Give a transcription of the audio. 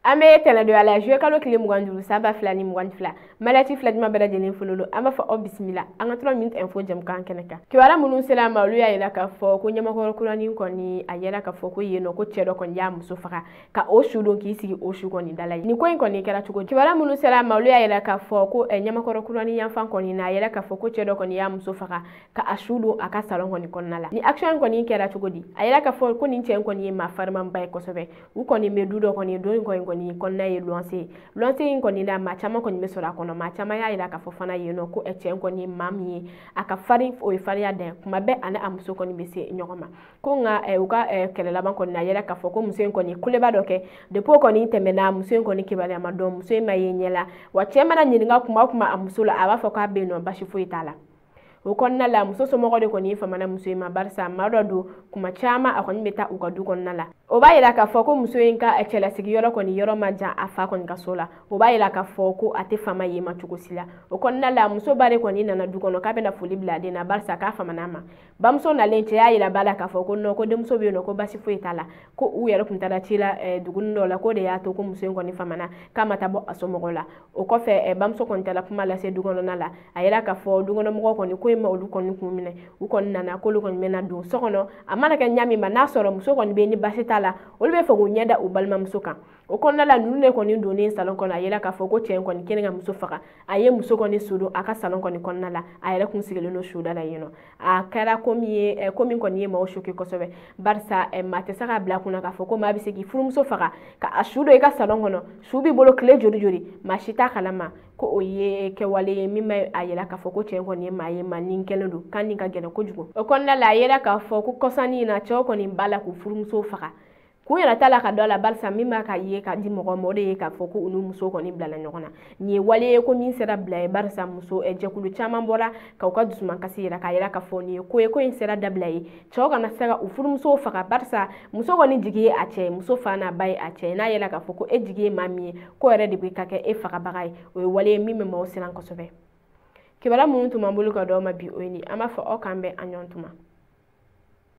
An bɛ tɛnɛdonya la juillet kalo tile 25 san 2022. Maliyati fila juma bɛɛ lajɛlen folo don. An b'a fɔ aw bisimila an ka 3 minutes info jɛmukan kɛnɛ kan. Kibaruya minnu sera an ma, olu y'a yira k'a fɔ ko Ɲamakɔrɔ kuranin kɔni, a yɛrɛ k'a fɔ ko yen nɔ ko cɛ dɔ kɔni y'a muso faga ka o su don k'i sigi o su kɔni da la. Nin ko in kɔni kɛra cogo di? Kibaruya minnu sera an ma, olu y'a yira k'a fɔ ko Ɲamakɔrɔ kuranin yanfan kɔni na, a yɛrɛ k'a fɔ ko cɛ dɔ kɔni y'a muso faga ka a su don a ka salon kɔni kɔnɔna la. Ni action kɔni kɛra cogo di? A yɛrɛ k'a fɔ ko nin cɛ in kɔni ye maa farimanba ye kosɛbɛ. U kɔni bɛ du dɔ kɔni don in kɔni kɔnɔna ye luwanse ye. Luwanse in kɔni na, maa caman kɔni bɛ sɔrɔ a kɔnɔ. Maa caman y'a yira k'a fɔ fana yen nɔ ko cɛ in kɔni ye maa min ye, a ka farin, o ye farinya dan ye. Kuma bɛɛ ani a muso kɔni bɛ se ɲɔgɔn ma. Ko nka u ka kɛlɛ laban kɔni na, a yɛrɛ k'a fɔ ko muso in kɔni kuleba dɔ kɛ. Depuis o kɔni tɛmɛna, muso in kɔni kibaruya ma dɔn, muso in ma ye ɲɛ la. Wa cɛ mana ɲininka kuma o kuma a muso la, a b'a fɔ k'a bɛ yen nɔ, basi foyi t'a la. O kɔnɔna la, muso somɔgɔw de kɔni ye famana muso in ma, barisa maa dɔ don, kuma caman a kɔni bɛ taa u ka du kɔnɔna la. O b'a yira k'a fɔ ko muso in ka cɛlasigiyɔrɔ kɔni yɔrɔ ma jan a fa kɔni ka so la. O b'a yira k'a fɔ ko a tɛ fama yen ma cogo si la. O kɔnɔna la, muso ba de kɔni nana du kɔnɔ k'a bɛna foli bila a den na, barisa k'a famana a ma. Bamuso nalen, cɛ y'a yira ba la k'a fɔ ko non, ko denmuso bɛ yen nɔ, ko basi foyi t'a la, ko u yɛrɛ tun taara ci la duguni dɔ la, k'o de y'a to ko muso in kɔni famana k'a ma taa bɔ a somɔgɔw la. O kɔfɛ, bamuso kɔni taara kuma lase du kɔnɔna la. A yira k'a fɔ du kɔnɔmɔgɔw kɔni ko in ma olu kɔni kun minɛ. U kɔni nana k'olu kɔni bɛna don so kɔnɔ, a mana kɛ ɲa min ma, n'a sɔrɔ muso kɔni bɛ ni basi t'a la, olu bɛ fɛ k'u ɲɛ da u balimamuso kan. O kɔnɔna la, ninnu de kɔni donnen salon kɔnɔ, a yira k'a fɔ ko cɛ in kɔni kɛlen ka muso faga, a ye muso kɔni su don a ka salon kɔni kɔnɔna la. A yɛrɛ kun sigilen don suda la yen nɔ. A kɛra ko min ye, ko min kɔni ye maaw choqué kosɛbɛ, barisa maa tɛ se k'a bila kunna k'a fɔ ko maa bɛ se k'i furumuso faga ka a su don i ka salon kɔnɔ. Su b'i bolo tile joli joli, maa si t'a kalama ko o ye kɛwale ye min bɛ a yira k'a fɔ ko cɛ in kɔni ye maa ye, maa ni kɛlen don kan ni ka gɛlɛn kojugu. O kɔnɔna la, a yira k'a fɔ ko kɔsannin in na, cɛw kɔni b'a la k'u furumuso faga k'u yɛrɛ ta la ka dɔ la, barisa min b'a ka ye ka di mɔgɔ ma, o de ye k'a fɔ ko u ni muso kɔni bilala ɲɔgɔn na. Nin ye wale ye ko min sera bila ye, barisa muso jɛkulu caman bɔra ka u ka dusumakasi yira k'a yira k'a fɔ nin ye ko ye, ko in sera dabila ye. Cɛw kana se ka u furumusow faga, barisa muso kɔni jigi ye a cɛ ye, muso fa n'a ba ye a cɛ ye. N'a yɛlɛ k'a fɔ ko e jigi ye maa min ye, ko yɛrɛ de bɛ ka kɛ e fagabaga ye, o ye wale ye min bɛ maaw siran kosɛbɛ. Kibaruya minnu tun b'an bolo ka d'aw ma bi, o ye nin. An b'a fɔ aw k'an bɛn an ɲɔgɔn tuma.